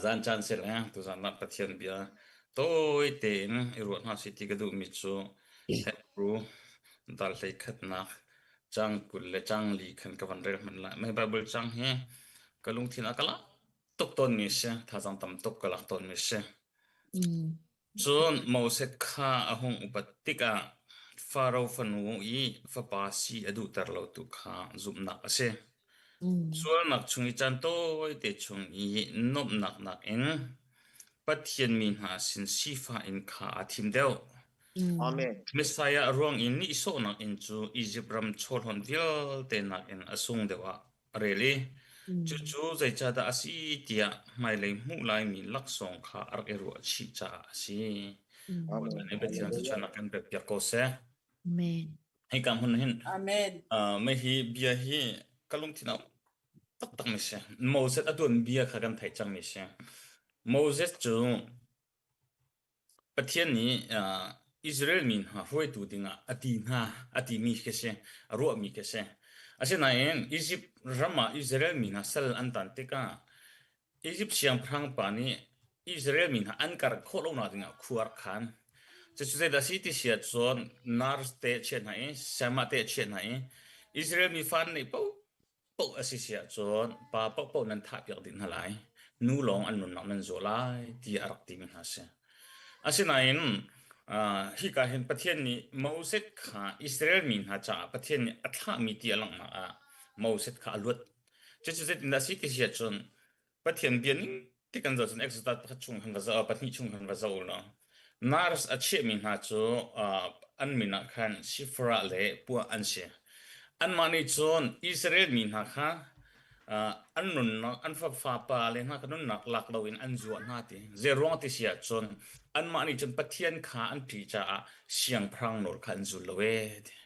Zan caan si le tuzan ah Pathian bia tawi tein i ruah hna sih ti ka duhmi cu Hebrew dal hleikhatnak caang 20 le caang li khan ka van rel hmanh lai. Mei Bible cang hi ka lungthin a ka lak tuk tawnmi si, thazaang tam tuk ka lak tawnmi si. Cun Moses kha a hung upat tikah Faro fanu i fapa si a duhter lotu kha zumhnak a si. Sualnak chung i caan tawite chung i nuamhnak nakin Pathian mi hna sin sifah in kha aa thim deuh. Amen. Messiah ruang i nihsawhnak inn cu Izipt ram chawhlawn vialte nakin a sung deuh ah a rel i cucu zeicahdah a si tiah hmailei hmuh laimi laksawng kha a rak i ruahchih caah a si. Amen. Bawipa nih Pathian thluachuahnak kan pekpiak ko seh. Amen. Hika hmun hin Amen. uh, mei hi bia hi ka lungthin ah taktak mi si. Moses a tuan bia kha kan theih cang mi si. Moses cu Pathian nih Israel mi hna hruaitu dingah a ti hna, a timi khi si, a ruahmi khi si. Asinain Izipt ram ah Israel mi hna sal an tan tikah Izipt siangpahrang pa nih Israel mi hna an kar khawh lonak dingah khua a rak khan. Cucu zeidah a si ti si ahcun nurse te a chiah hna i sayamah te a chiah hna i Israel mi fa an neih paoh paoh a si si ahcun pa paohpaoh nan thahpiak dih hna lai, nu lawng an nunnak nan zuah lai tiah a rak timi hna a si. Asinain uh, hika hin Pathian nih Moses kha Israel mi hna caah Pathian nih a thlahmi ti a langhnak ah Moses kha a luat. Cucu zeitindah a si ti si ahcun Pathian bia ning ti kan zoh cun Exodus pakhat chung khan va zoh, pahnih chung khan va zoh u law Nars a chiahmi hna cu uh, an min ah khan Shifra le Puah an si. Anmah nih cun Israel mi hna kha uh, an nunnak, an fapa le hna kha nunnak lak loin an zuah hna ti. Zeiruang ti si ahcun anmah nih cun Pathian kha an ṭih caah siangpahrang nawl kha an zul lo ee ti.